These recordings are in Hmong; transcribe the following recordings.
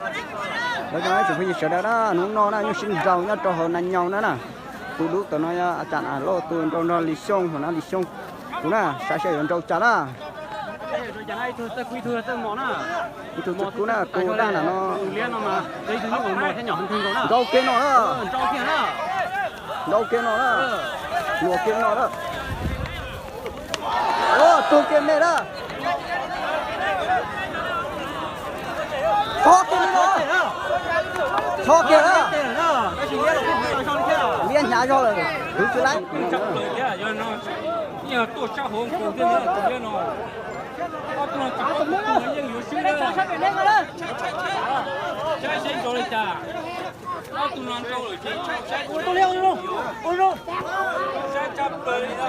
Ib tsoom phooj ywg sawv daws na, hnub no na nyuj sib nraus nyob rau hauv Nas Nyaus na na. Tus dub tom no yog a cas na, loj tus nraus nrog Lis Xyooj, hauv na Lis Xyooj. Kuv na, saib seb yuav nraus cas na. Ib tug txawj kub na, tus daj na no. Nraus kiag no na. Nraus kiag no na. Luam kiag no na. Tug kiag me na. Txhob kiag no. Txhob kiag na. Liab hnyav zog lawm, kwv tsis laib. Tuaj sab hauv nkaus thiab tus liab no. Ob tug no tsis paub tus no yeej yuav swb na. Saib seb nraus li cas. Ob tug no nraus lawm ces saib saib tshaj plaws li na.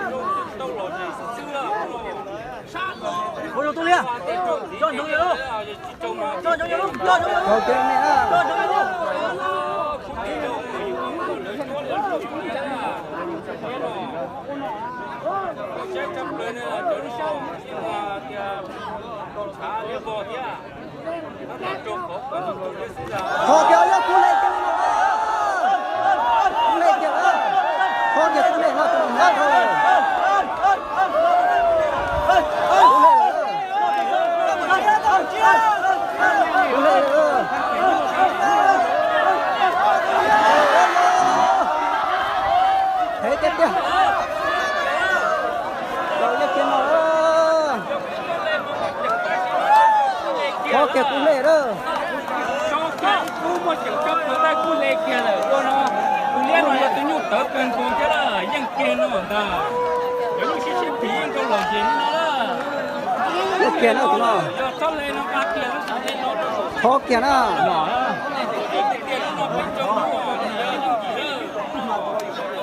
Nraus tau los ces xwb xwb na. Txhob kiag me na. Txhob kiag, yog kub hle kiag li no. Kub hle kiag, txhob kiag kub hle no, tus no hnyav dhau lawm. Kub hle lawm. Kub hle lawm. Heev tiag tiag. Tau ib kiag no. Txhob kiag kub hle lawm. Txhob kiag kub, muaj ceem txhob kiag, kub hle kiag lawm ua no. Tus liab no yog tus nyuj tawv kawg nkaus thiab lawm, yeej kiag no ntag. Cov nyuj sib sib phim yeej nkaus los ces no lawm. Yeej kiag no tus no. Yog txhob hle no, txhob kiag na.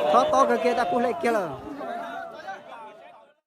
Txhob tob kawg kiag, tau kub hle kiag lawm.